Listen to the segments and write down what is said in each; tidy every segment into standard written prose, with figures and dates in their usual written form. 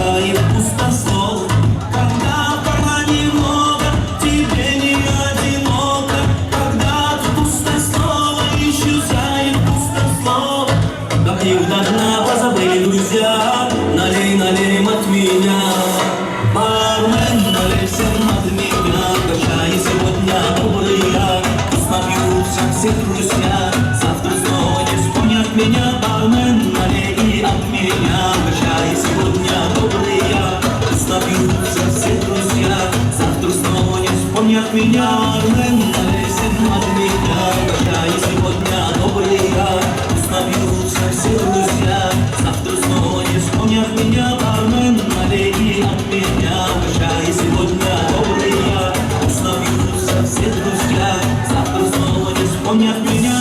исчезает пустослов. Когда в кармане много, тебе не одиноко. Когда тут пустослово исчезает пустослов. Допью до дна, позабыли друзья, налей, налей от меня. Бармен, налей всем от меня, качай сегодня добрый я. Пусть напьются все друзья, завтра снова не вспомнят меня. Бармен, налей и от меня, качай сегодня добрый я. Пусть напьются все друзья, завтра снова не вспомнят меня. Бармен, налей всем от меня, качай сегодня добрый я. Пусть напьются все друзья, завтра снова не вспомнят меня. Бармен, налей и от меня, качай сегодня добрый я. Пусть напьются все друзья, завтра снова не вспомнят меня.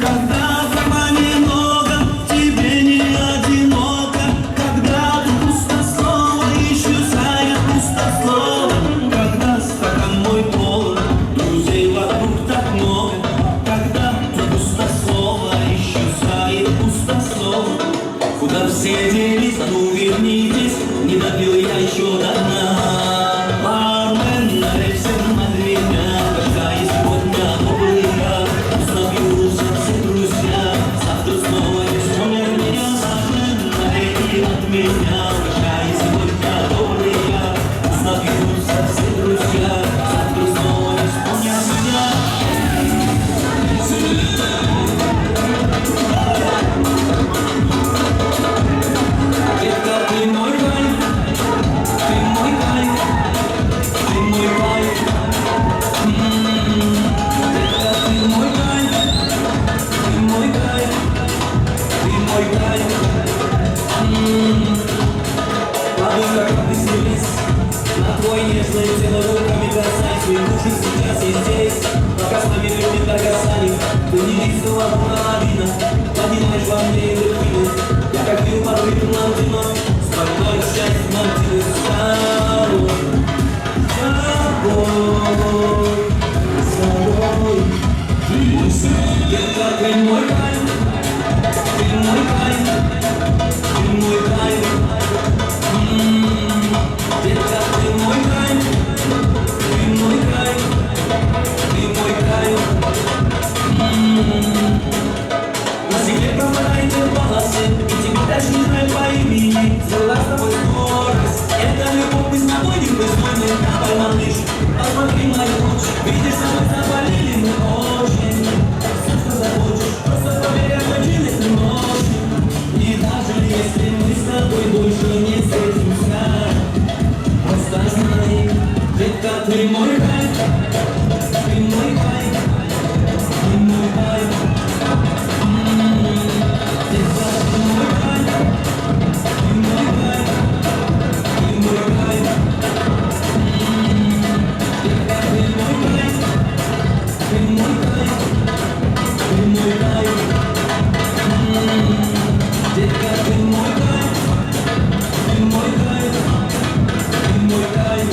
Когда в кармане много, тебе не одиноко. Когда тут пустослово исчезает пустослово. Когда стакан мой полон, друзей вокруг так много. Когда тут пустослово исчезает пустослово. Куда все делись, а ну вернитесь, не допил я еще до дна. Бармен, налей всем от меня, качай сегодня добрый я. Пусть напьются все друзья, завтра снова не вспомнят меня. Бармен, налей и от меня, качай сегодня добрый я. Пусть напьются все друзья, завтра снова не вспомнят меня. Детка, ты мой кайф, ты мой кайф, ты мой кайф. Детка, ты мой кайф, ты мой кайф, ты мой кайф. Ладонь, как ты с небес, на твой нежное тело руками касаюсь. Мы лучше сейчас и здесь, пока с нами люди касались. Ты не видела половина, поднимаешь во мне эндорфины. Я как пил под ритм лантино, с тобой счастье мантины. С тобой, с тобой, с тобой. Детка, ты мой кайф, ты мой кайф, ты мой кайф. Детка, ты мой кайф, ты мой кайф, ты мой кайф. На земле пропадает волосы, и тебя даже не знаю по имени. Взяла с тобой скорость, это любовь, мы с тобой не присвоены. Давай, малыш, посмотри мою луч, видишь, со мной заболели мы очень. Все, что захочешь, просто поверь, окончили этой ночи. И даже если мы с тобой больше не встретимся, просто знай, детка, ты мой кайф, ты мой кайф, ты мой кайф. Детка, ты мой кайф, ты мой кайф, ты мой кайф. Детка, ты мой кайф, ты мой кайф, ты мой кайф. Детка, ты мой кайф, ты мой кайф, ты мой кайф.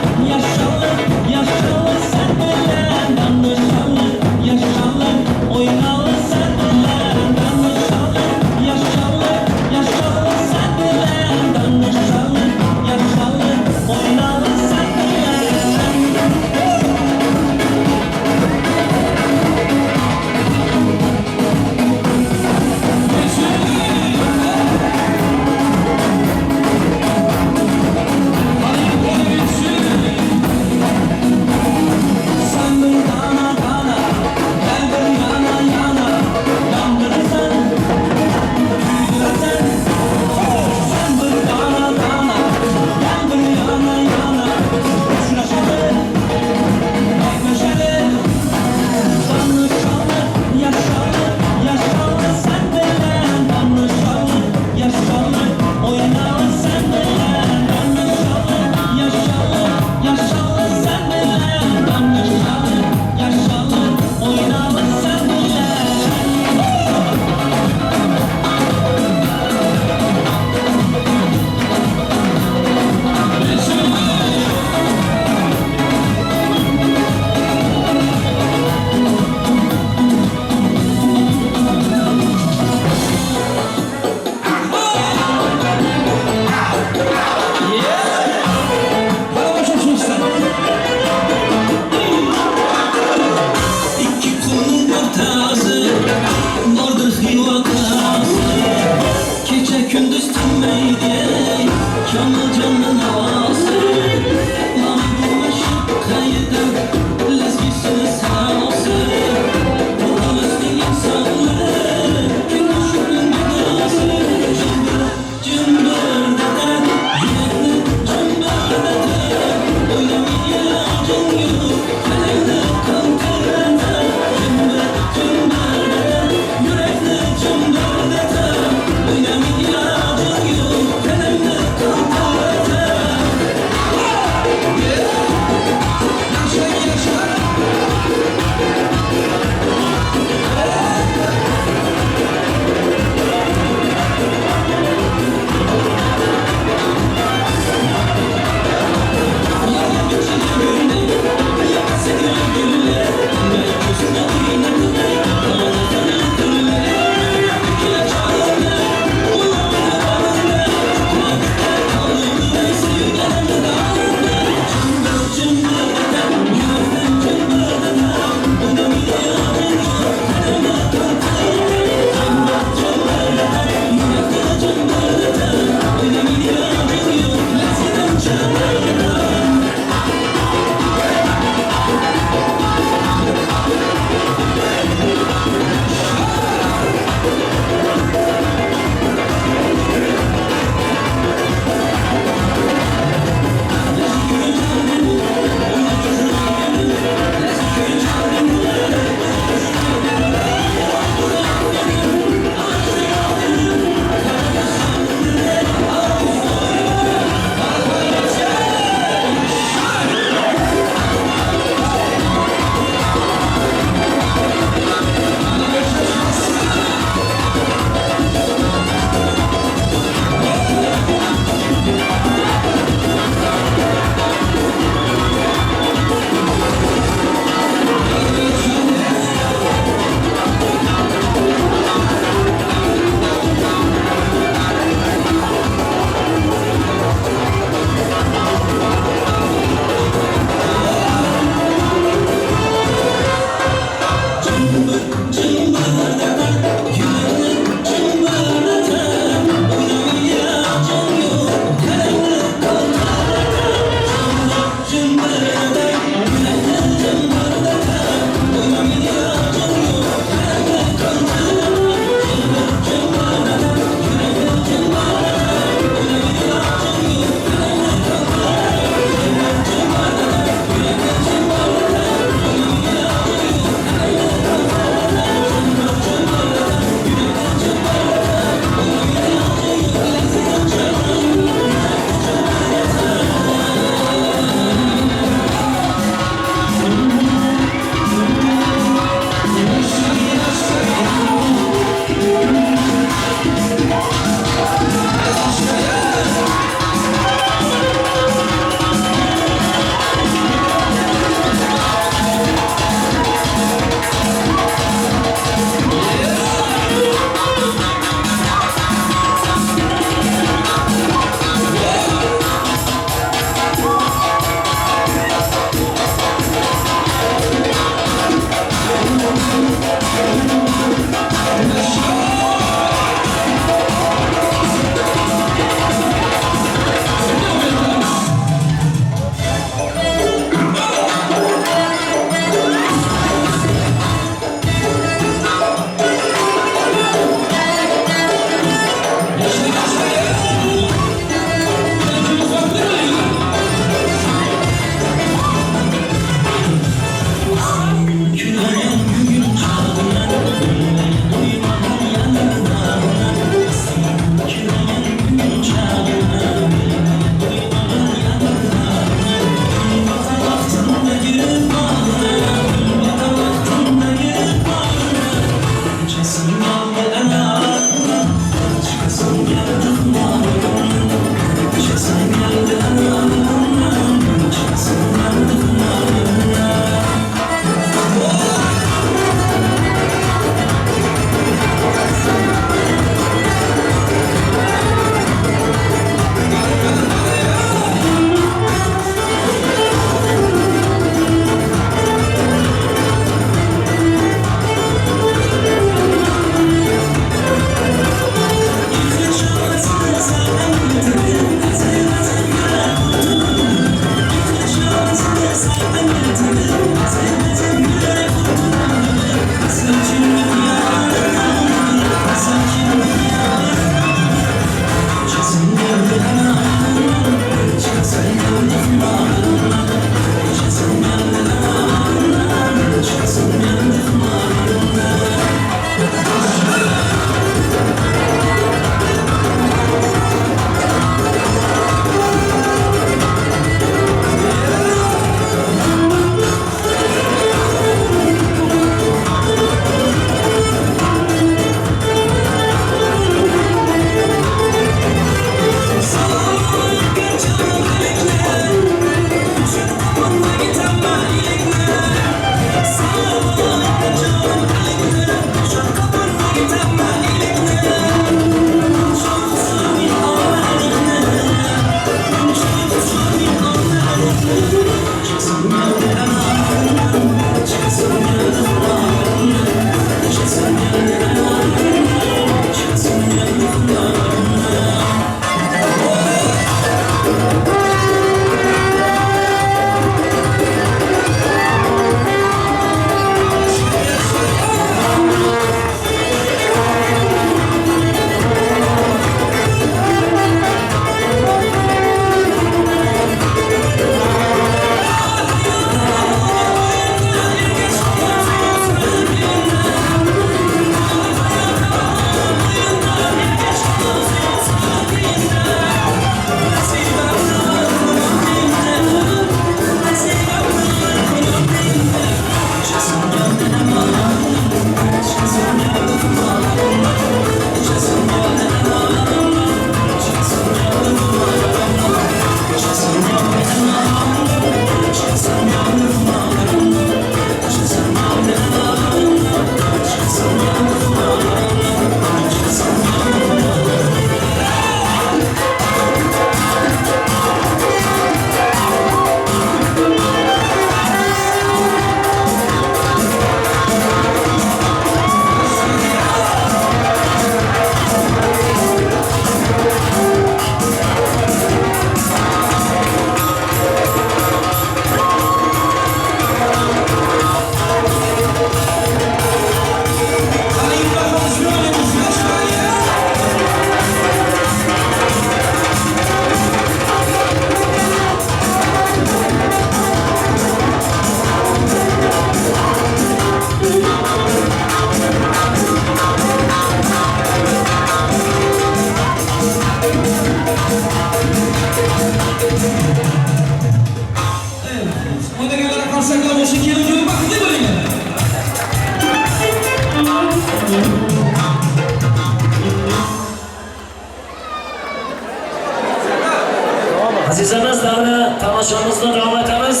Azizlarimiz, davra tomoshamizni davom etamiz.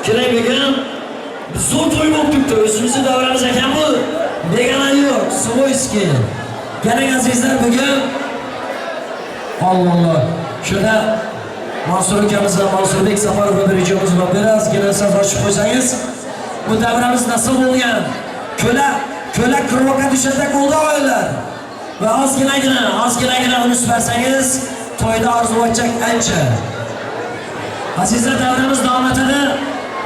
Keling, bugun zo'r to'y bo'lib turibdi. O'zimizni davramiz ekan bu. Begona yo'q, свойский. Keling, azizlar, bugun Allah Allah. Shunda Mansur ukamiz va Mansurbek Safarov bir ijromiz va birozgina so'z ochib qo'ysangiz, bu davramiz nasıl bo'lgan? Ko'la, ko'la qirg'oqqa tushadek bo'ldi oilalar. Va ozginagina, ozginagina unus bersangiz, to'yda orzu etacak ancha. Azizlar, davramiz davom etadi.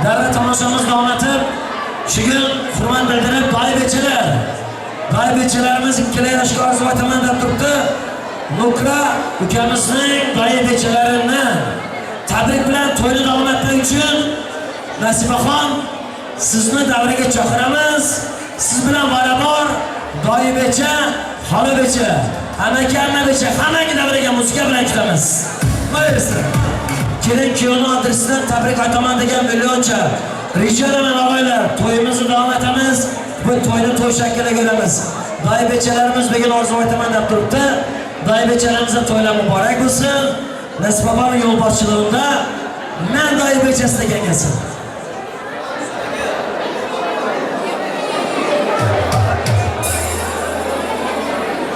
Davra tomoshamiz davom etib, shu kun hurmat bildirib doyi bechalar. Doyi bechalarimiz ikkala yoshga orzu etaman deb turibdi. Nukra ukamizning doyi bechalarini tabrik bilan to'yni davom etmek uchun Nasibaxon, sizni davraga chaqiramiz. Siz bilan barobar doyi becha, xola becha, amaki, amma becha, hammangni davraga muzika bilan kutamiz. Maestro. Kelin kuyovni adresidan tabrik aytaman degan millioncha. Rijo etaman, og'aylar, to'yimizni davom etamiz. Bu to'yni to'y shaklida ko'ramiz. Doyi bechalarimiz bugun orzu aytaman deb turibdi. Doyi bechalarimizga to'ylar muborak bo'lsin. Nasiba opam yo'lboshchiligida man doyi bechasi degan kelsin.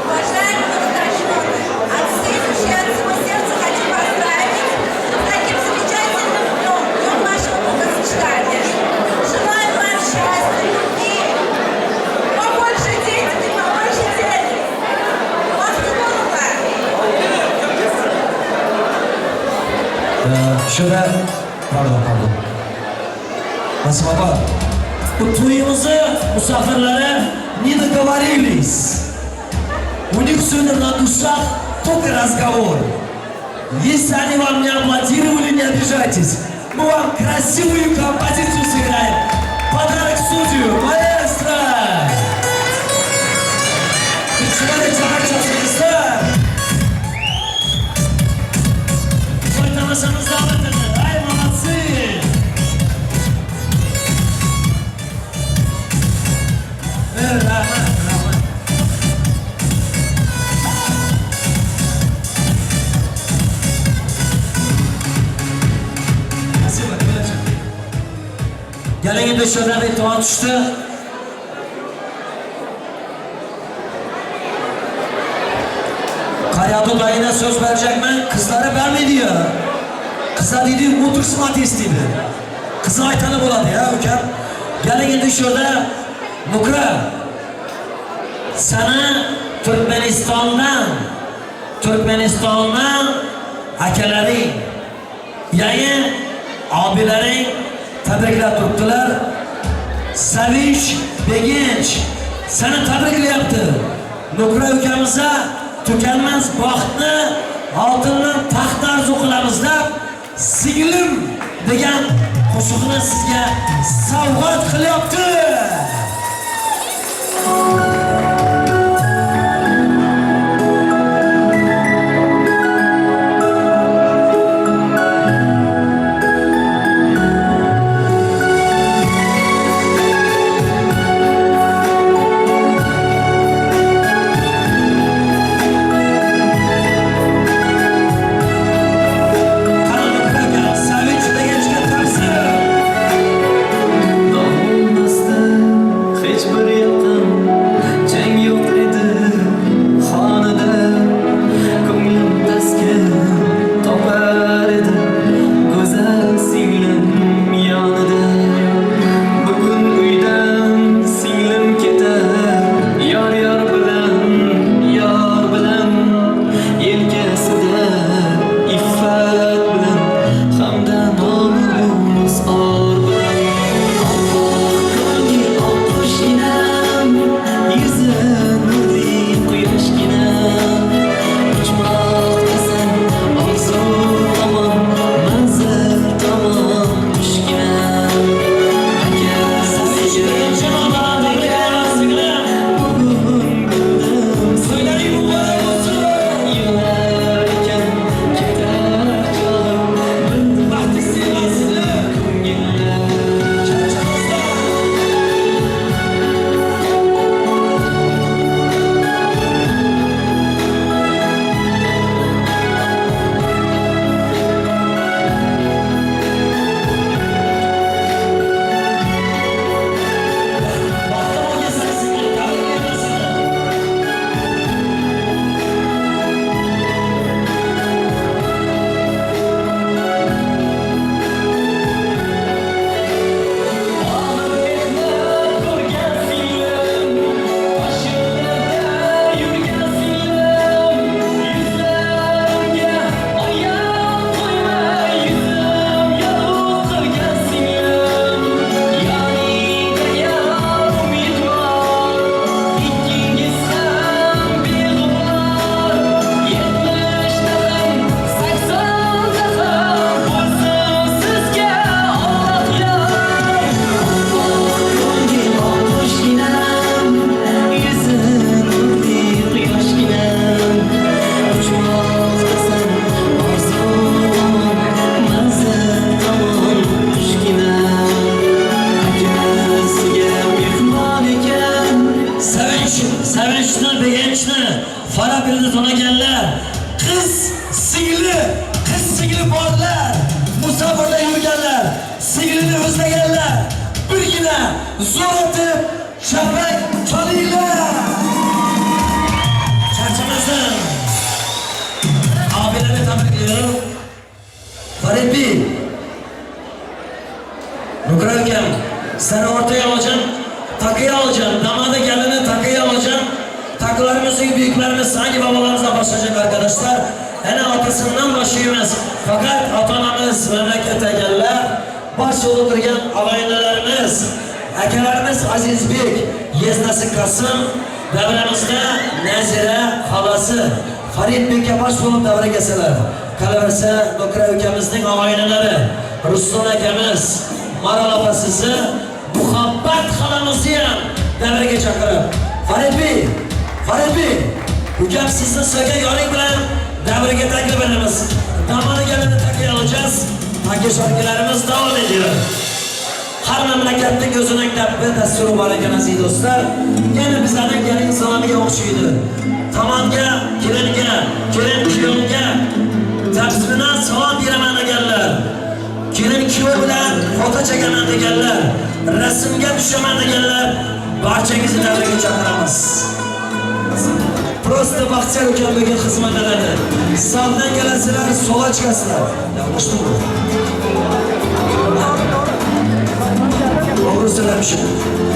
Уважаемые молодожены, от всей души, от всего сердца хочу поздравить с таким замечательным днем, днем вашего бракосочетания. Желаю вам счастья, любви, побольше денег и побольше денег. Baxtli. Şöyle, pardon, pardon. Nasiba opa, bu to'yimizni musofirlari не договорились. У них сегодня на душах только разговор. Если они вам не аплодировали, не обижайтесь. Мы вам красивую композицию сыграем. Подарок в студию, маэстро! Chiroyli chaqir chalsangizlar. To'y tomoshamiz davom etadi. Ay, молодцы! Rahmat, rahmat. Спасибо, Ko'lajon. Keling, endi shu yerda e'tibor tushdi. Qaryadu dayına söz verecekmen, kızlara verme diyor. Kızlar dedi, otursun ateist dedi. Kızı aytanı buladı ya ukam. Keling, endi shu yerda Nukra, sana Turkmanistondan akalaring, ya'ni abilaring tabriklab turibdilar. Savish Begench seni tabriklayapti. Nukra ukamizga tukanmas baxtni, oltindan taxt orzu qilamiz deb, singlim degan qo'shiqni sizga sovg'at qilyapti. Qani, Nukra uka, Savinch Begenchga taqsim. Долго. Sevinçli, begençli, fara birde tonagenler, kız singli, kız singli borlar, musafirda yurganlar, singlini özlegenler, birgina zo'r etib chapak chalinglar. Charchamasdan. Abileri tebrik ediyorum. Farid Bey. Nukra ukam, seni ortaya alacağım, takıyı alacağım, damadı gelini takıyı alacağım. Takılarımızın büyüklerimiz hangi babalarımızla başlayacak arkadaşlar? Ene atasından başlayamaz. Fakat atanamız memlekete geller, baş yolu turgan ağaynelerimiz, akalarimiz Aziz Bek, yeznasi Kasım, davramizda Nazira xolasi Farid Bekka bosh bo'lib davra kelsalar. Qolaversa Nukra ukamizning og'aynilari, Ruslan akamiz, Maral opasizi, Muhabbat xolamizni ham davraga chaqirib. Farid Bey, Farid Bey, ukam sizni so'ka yoring bilan davraga taklif etamiz. Damani kelini taklif olacağız. Takı şarkılarımız davom ediyor. Har mamlakatning o'zining dabbi dasturi bor ekan, aziz do'stlar. Yana bizlarning kelin salomiga o'xshaydi. Tomonga, kelinga, kelin kuyovga tafsilan salom beraman deganlar, kelin kuyov bilan foto chekaman deganlar, rasmga tushaman deganlar, barchangizni davraga chaqiramiz. Просто Baxtiyor ukam bugun xizmat etadi. Sağdan kelasizlar, sola chiqasizlar. Yanlıştı mı? Doğru söylemişim.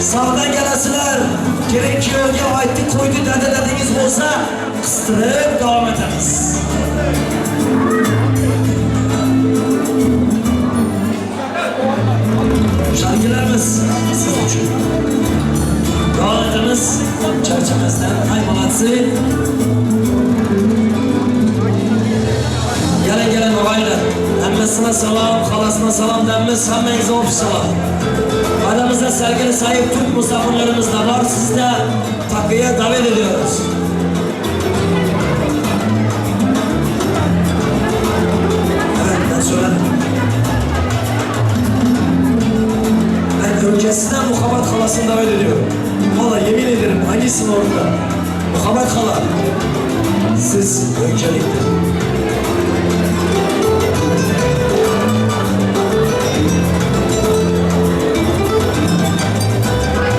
Sağdan kelasizlar, kelin kuyovga aytdi, qo'ydi, dada dedingiz bo'lsa, qistirib davom etamiz. Şarkılarımız siz uchun. Davom etamiz. Charchamasdan. Hay, молодцы. Gelin gelin og'aylar. Hammasına salom, xolasına salom deymiz. Hammangizga общий salom. Aramızda sevgili sahip Türk misafirlerimiz de var. Siz de takıya davet ediyoruz. Evet, ben söyledim. Ben öncesinden Muhabbat halasını davet ediyorum. Valla yemin ederim hangisini orada? Muhabbat hala. Siz öncelikle.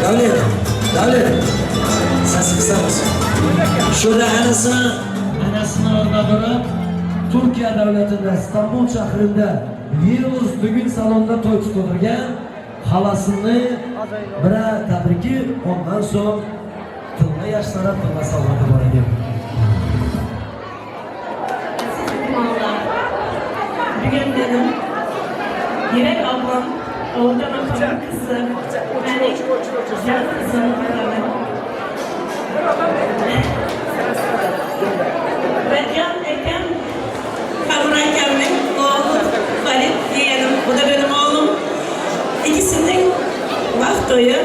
Davlet, Davlet. Sesi kısar mısın? Şurada anasını orada durup Türkiye devletinde İstanbul şehrinde Yıldız düğün salonunda toy tutulurken halasını bire tebriki, ondan sonra tilla yaşlara tilla salladı var ekan. Bugün benim Yürek ablam, Oğulcan ablamın kızı, benim güzel kızım benim. Ve Can Ekem, Kamuran Ekem'in oğlu Farid yeğenim, bu da benim oğlum. İkisinin baht toyu.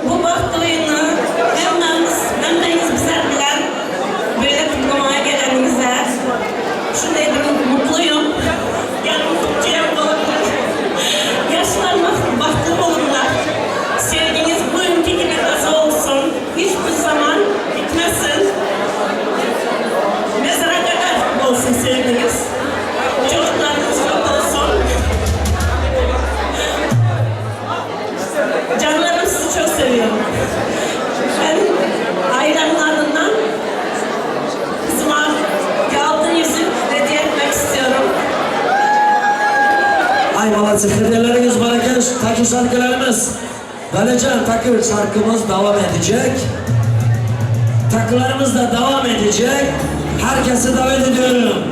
Bu baht toyunu hemmeniz bizler bilen böyle kutlamaya geleninize şunu dedim, mutluyum. Yani mutluyum olabilir. Yaşlanmak bahtlı olurlar. Sevginiz bugünkü gibi taze olsun. Hiçbir zaman bitmesin. Mezara kadar olsun sevginiz. Çocuklarınız çok olsun. Canlarım, sizi çok seviyorum. Ben ailemin ardından kızıma bir altın yüzük hediye etmek istiyorum. Ay молодцы, hediyeleriniz bereket, takı şarkılarımız. Böylece takı şarkımız devam edecek. Takılarımız da devam edecek. Herkesi davet ediyorum.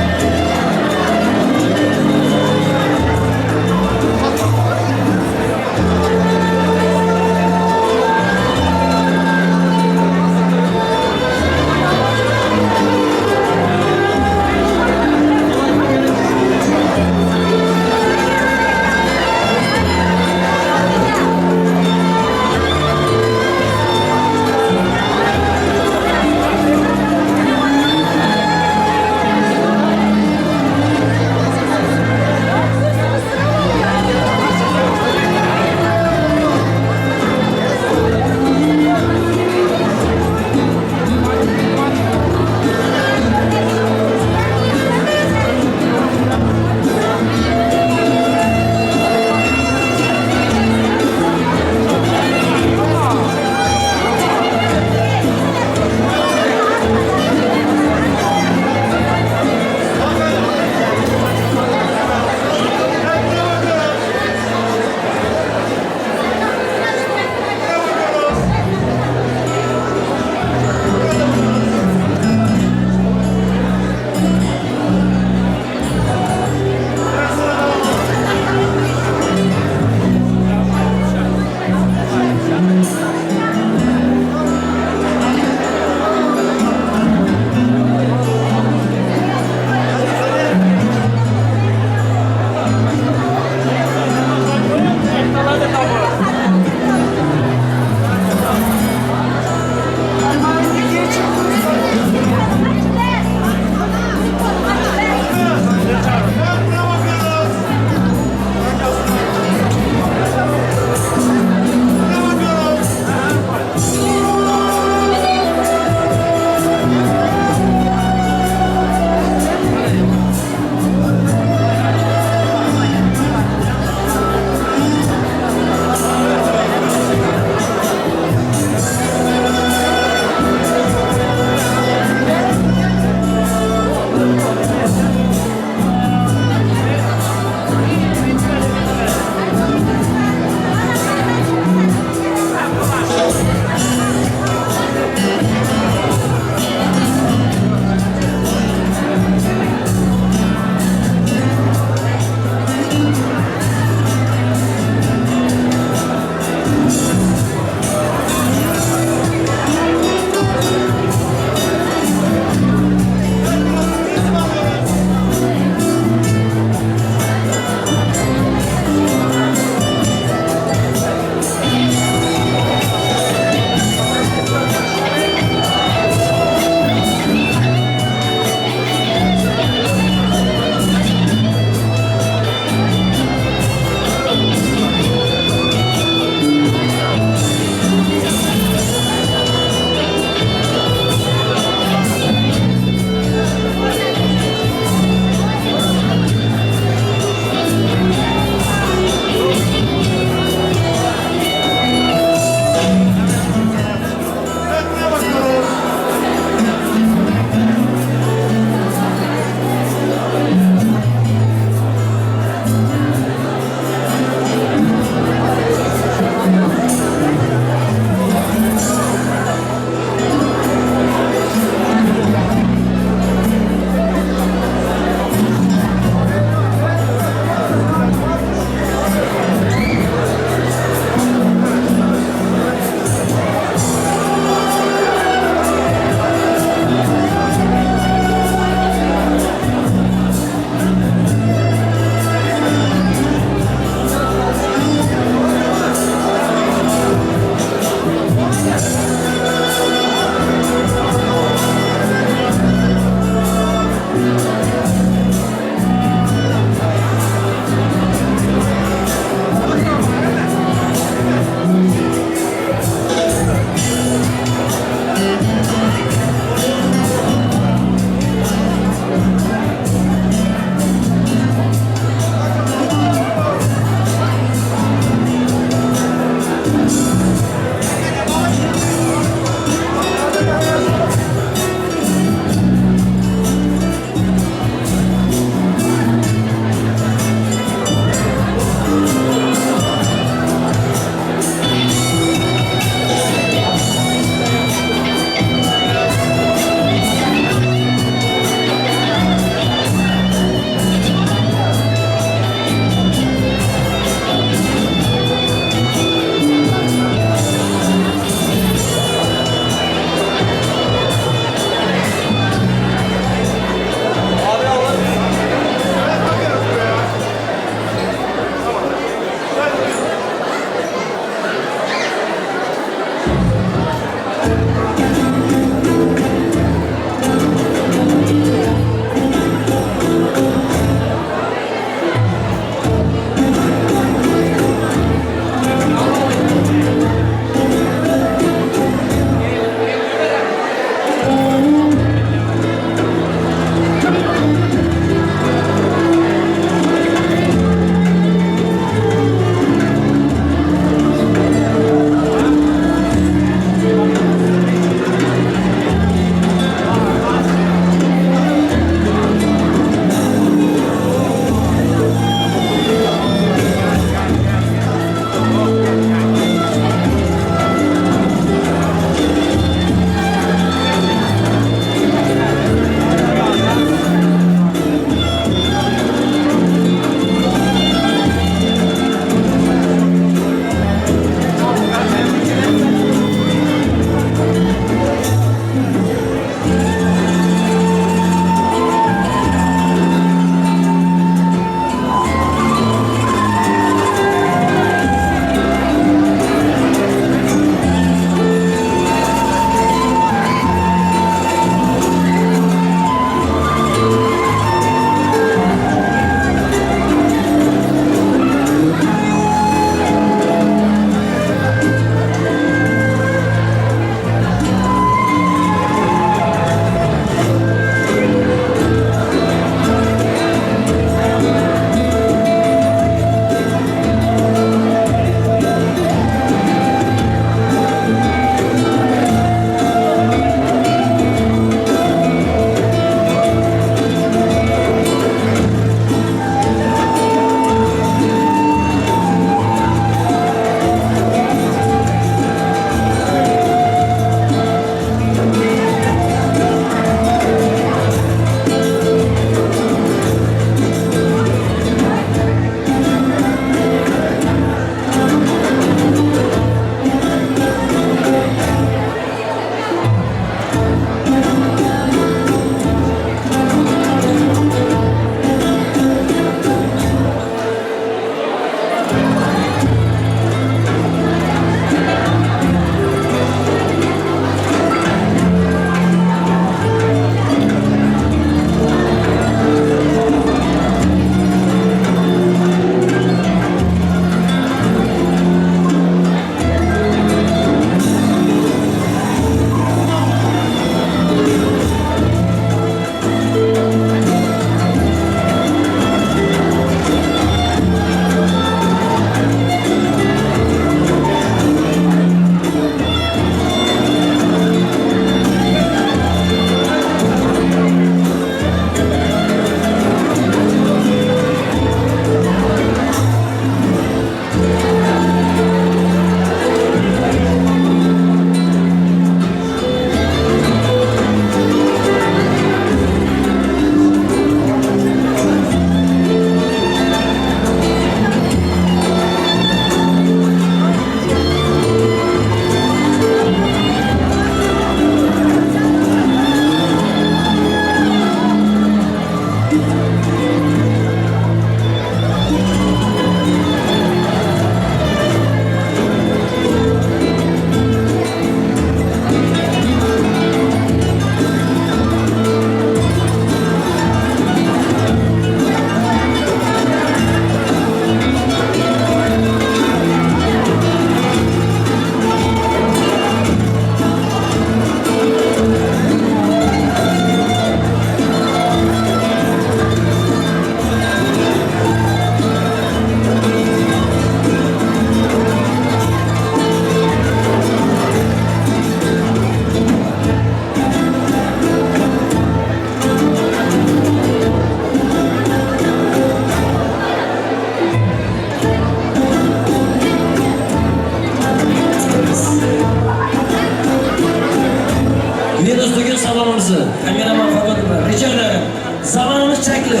Hızlı. Kameraman fotograflar. Rica ederim. Zamanımız çekli.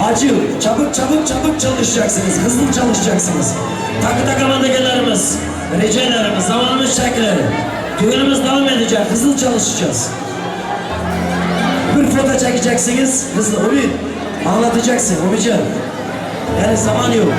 Acil. Çabuk çabuk çabuk çalışacaksınız. Hızlı çalışacaksınız. Takı takamadıklarımız. Rica ederim. Zamanımız çekli. Düğünümüz devam edecek. Hızlı çalışacağız. Bir foto çekeceksiniz. Hızlı. Ümit. Anlatacaksın Ümit'ciğim. Yani zaman yok.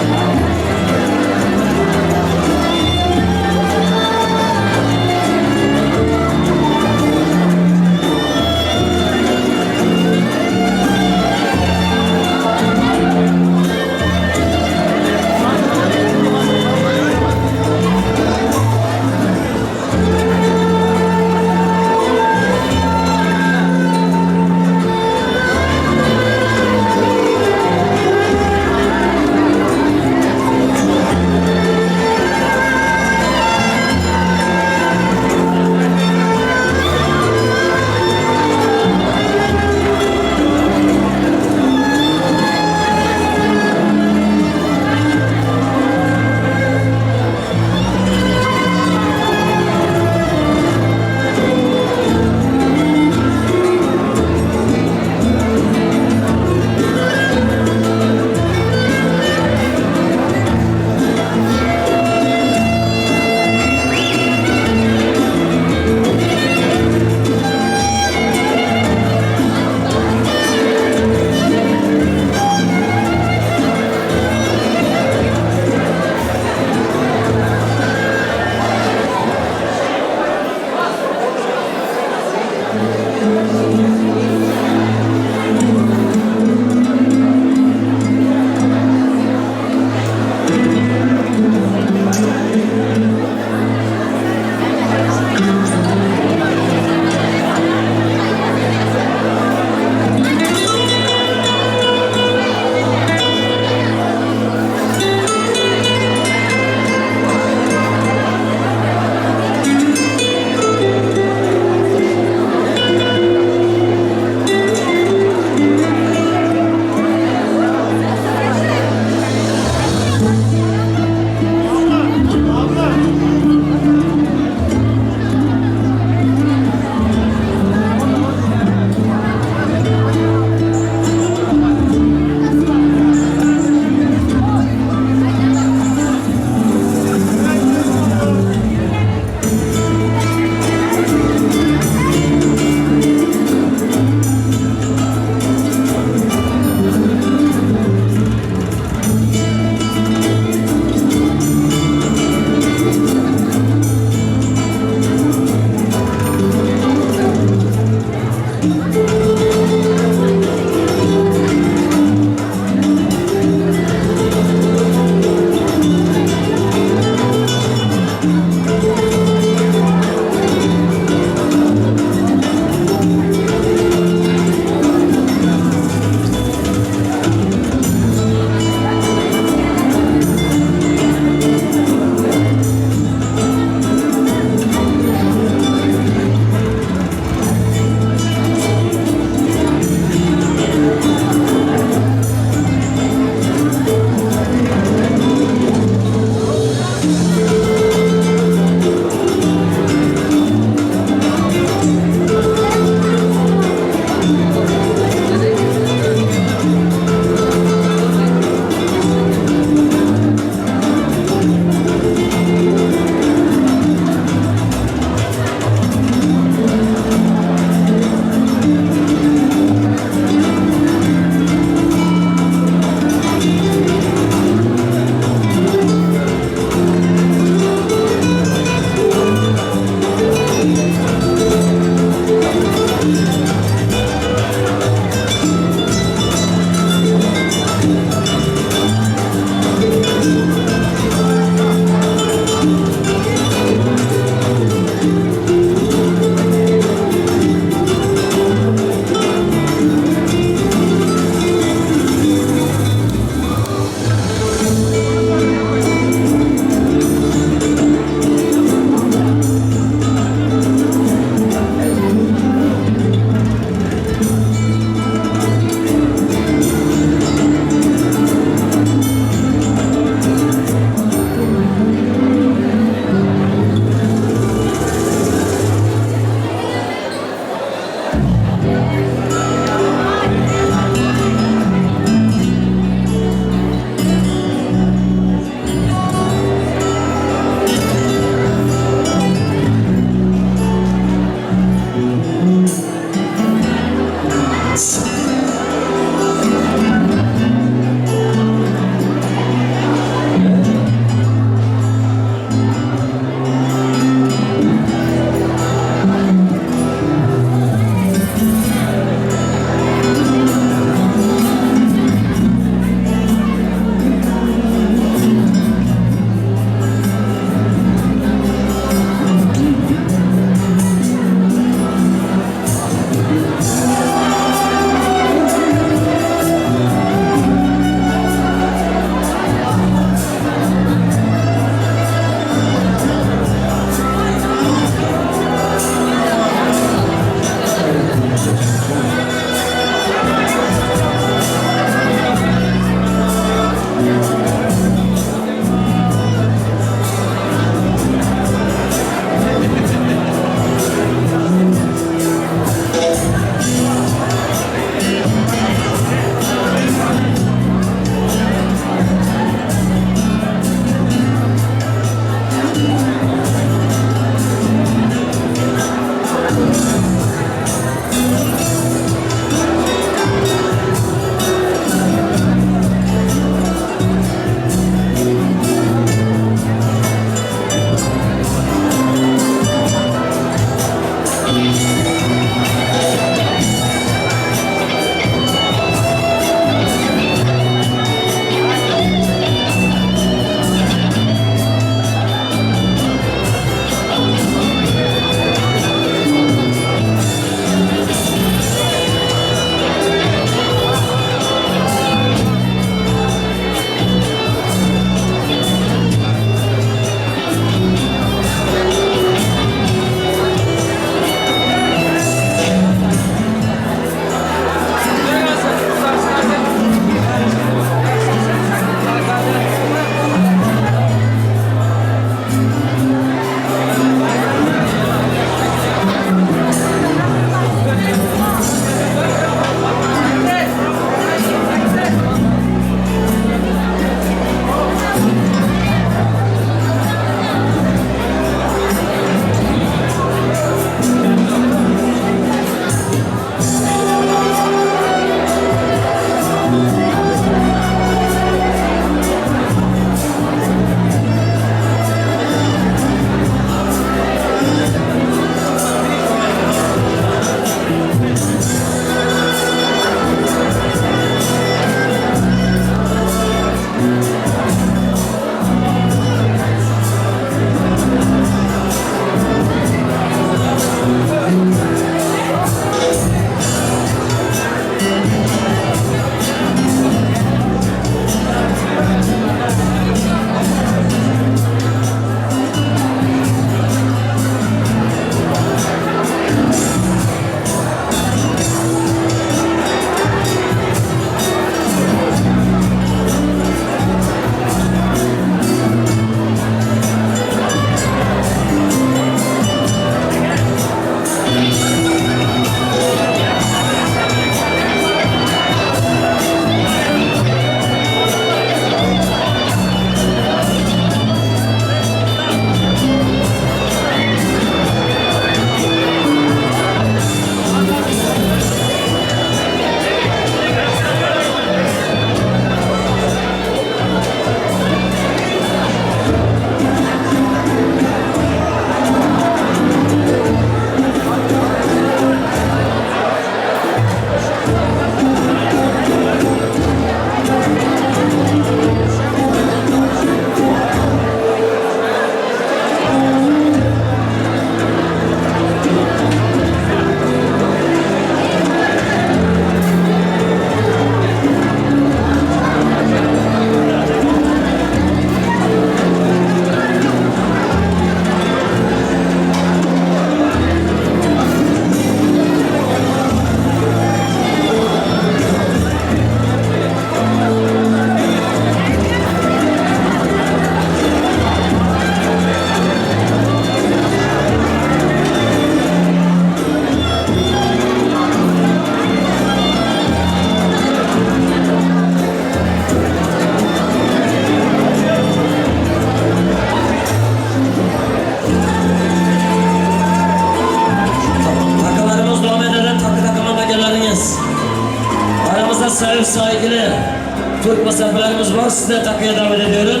Türk misafirlerimiz var. Sizi de takıya davet ediyorum.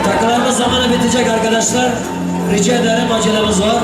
Takılarımız zamanı bitecek arkadaşlar. Rica ederim, acelemiz var.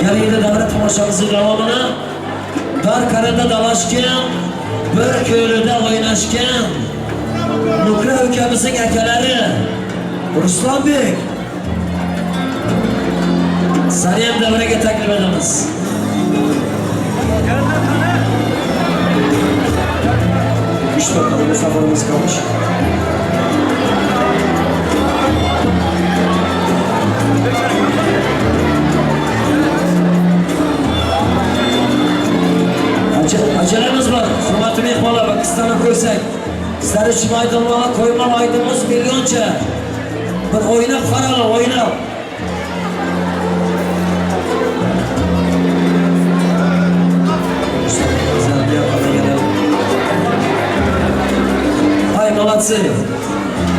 Keling davra tomoshamizni davomini dar qarada dalashgan, bir ko'lida o'ynashgan Nukra ukamizning akalari Ruslanbek, seni ham davraga taklif etamiz. 3 dakika misafirimiz kalmış. Acelemiz var. Hurmatli mehmonlar, Pokistonni ko'rsak, sizlar uchun maydonlarga qo'yma maydonimiz millioncha. Bir o'ynab qaranglar, o'ynab. Hay, молодцы.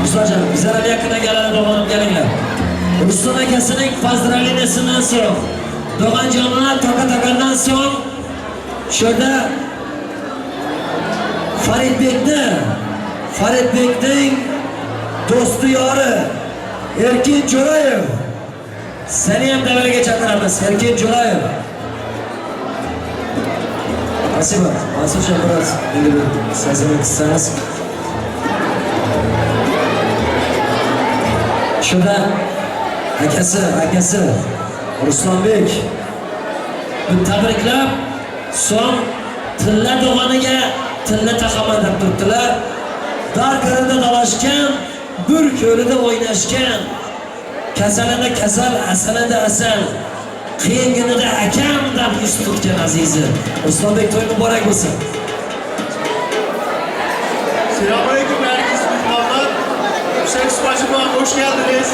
Ruslanjon, bizlar ham yaqinda keladi, dog'onim, kelinglar. Ruslan akasining поздравления sidan so'ng, Dog'anjonlar taka takandan so'ng şurada Faridbekning do'sti yori Erkin Jo'rayev. Seni ham davraga chaqiramiz, Erkin Jo'rayev. Спасибо. Mansurjon, biraz endi bir sesini qissangiz. Şurada akasi Ruslanbek bir tabriklab, so'ng tilla dog'oniga tilla taqaman deb turibdilar. Dar qarida dalashgan, bir ko'lida o'ynashgan, kasalida kasal, asalida asal, qiyin kunida akam deb yuz tutgan azizi Ruslanbek, to'y muborak bo'lsin. Selamünaleyküm herkes mihmanlar. Yüksek Spacıma hoş geldiniz.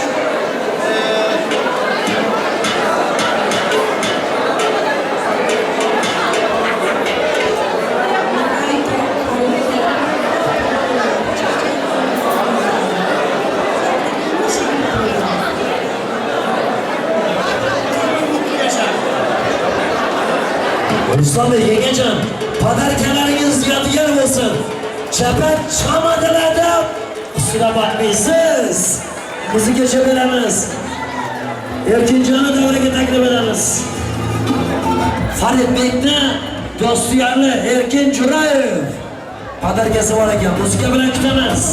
Ruslan Bey, yengecan, padarkalaringiz yodigar bo'lsin. Chapat chiqamadilar deb kusura bakmaysiz. Muzikacha beramiz. Erkinjonni davraga taklif etamiz. Faridbekni do'stiyarli Erkin Jo'rayev padarkasi bor ekan. Muzika bilan kutamiz.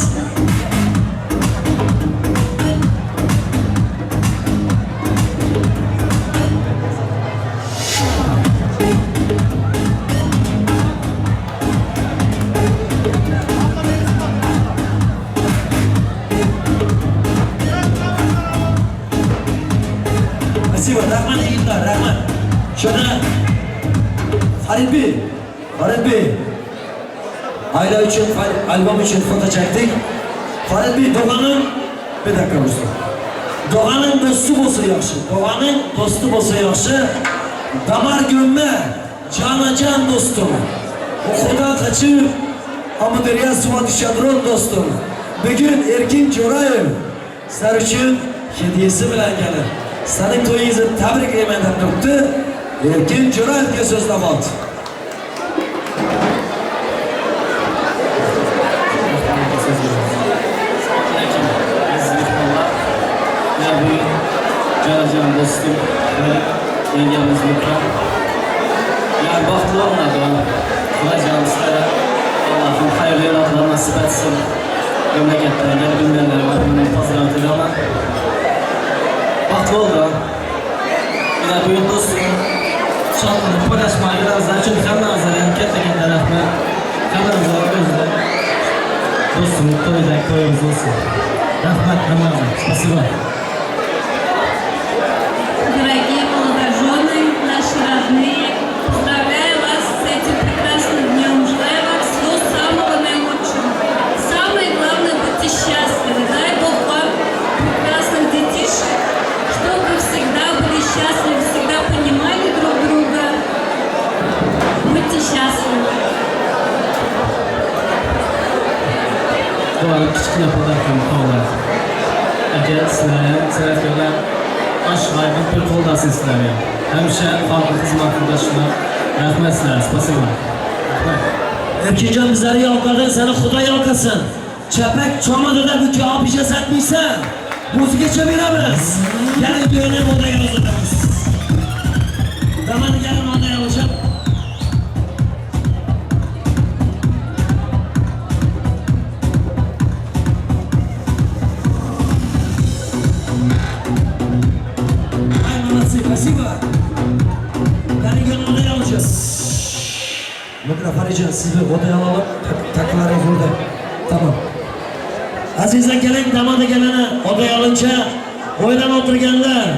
Спасибо, rahmat yigitlar, rahmat. Shuni Faridbey, aile uchun, albom uchun foto chekdik. Faridbey, dog'aning, bir dakika Ruslan. Dog'aning do'sti bo'lsa yaxshi, dog'aning do'sti bo'lsa yaxshi. Damar gömme, jonajon do'stim. O'qudan qochib, Amudaryo suva tushadigan do'stim. Bugun Erkin Jo'rayev sizlar uchun hadiyasi bilan keldi. Sening to'yingizni tabriklayman deb turibdi. Erkin Jo'rayevga so'z navbat. Aziz mehmonlar, men bu jonajon do'stim Yengemiz Mükram. Yani bahtlı olmadı. Kılacağım sizlere. Allah'ım hayırlı evlatlar nasip etsin. Memleketten gelip bilmeyenler var. Bilmeyen fazla ötürü ama. Bahtlı oldu. Bir de bugün dostum. Şadlık paylaşmaya gelenler için hemmenize katta rahmat. Hemmenize özle. Dostum, to'yda to'yimiz olsun. Rahmat hammangizga. Спасибо. Дорогие молодожены, наши родные, поздравляю вас с этим прекрасным днем. Желаю вам всего самого наилучшего. Самое главное, будьте счастливы. Дай Бог вам прекрасных детишек, чтобы вы всегда были счастливы, всегда понимали друг друга. Будьте счастливы. Bu arada kichkina подарка m qoldi. Aka, sizlar ham san'atkorlar ash g'aybin bir qo'ldasin sizlar ham. Hamisha xalqni xizmatida shular. Rahmat sizlarga, спасибо. Rahmat. Erkinjon bizleri yalqadın, seni Xudo yalqasın. Çapak çomadı da bu ki ijaz etmeysen. Muzika çeviremiz. Gelin düğüne odaya uzatırız. Tamam gelin odaya hocam. Ay молодцы, спасибо. Gelin gelin odaya alacağız. Mikrofon sizi odaya alalım. Takıları burada. Tamam. Azizlar gelin, damada gelene odaya alınca oylan oturganlar.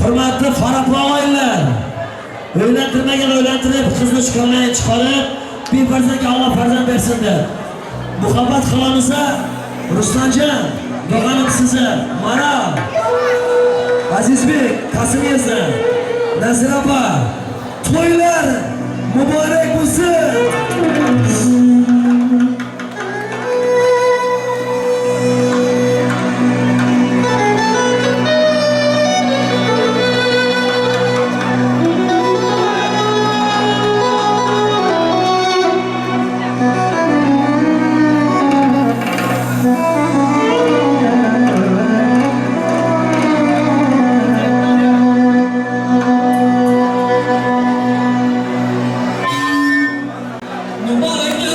Hurmatli Farap og'aylar. Uylantirmagan uylantirib, qizni chiqarmay chiqarib, bir farzandga Alloh farzand bersin deb. Muhabbat qilamiz Ruslanjon, dog'anim sizni, Maral, Azizbek, Qasimyezda, Nazira opa, to'ylar muborak bo'lsin. Muborak.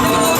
Nima